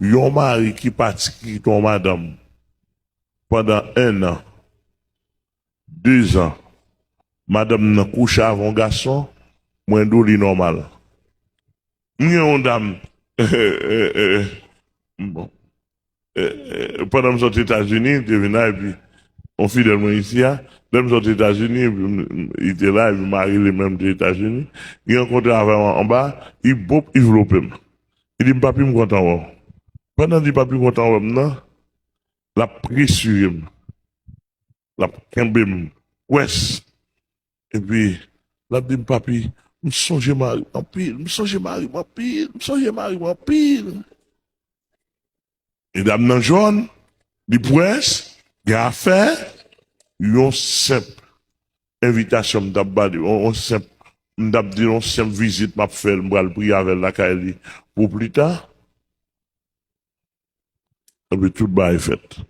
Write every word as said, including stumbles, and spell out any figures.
Yon mari ki pati kite yon madanm pandan en an, de zan, madanm nan kouche avè yon gason, mwen di w li nòmal. M gen yon dam, bon, pandan m sot Etazini, te vin la, epi yon fidèl mwen isi a, lè m sot Etazini, epi m- m- li te la, epi mari li menm te Etazini, li rankontre avè m anba, li bop, li vlope m. Li di m, "Papi, m kontan wè w." Pandan li di, "Papi, m kontan wè m" nan, l ap presire m. L ap kenbe m pwès. Epi, l ap di m, "Papi, m sonje mari m anpil, m sonje mari m anpil, m sonje mari m anpil." Medam nan jòn, li pwès, gen afè, yon senp envitasyon m t ap ba li, yon, yon senp, m t ap di yon senp vizit m ap fè l, m pral priye avè l lakay li pou pli ta. Epi tout bagay fèt.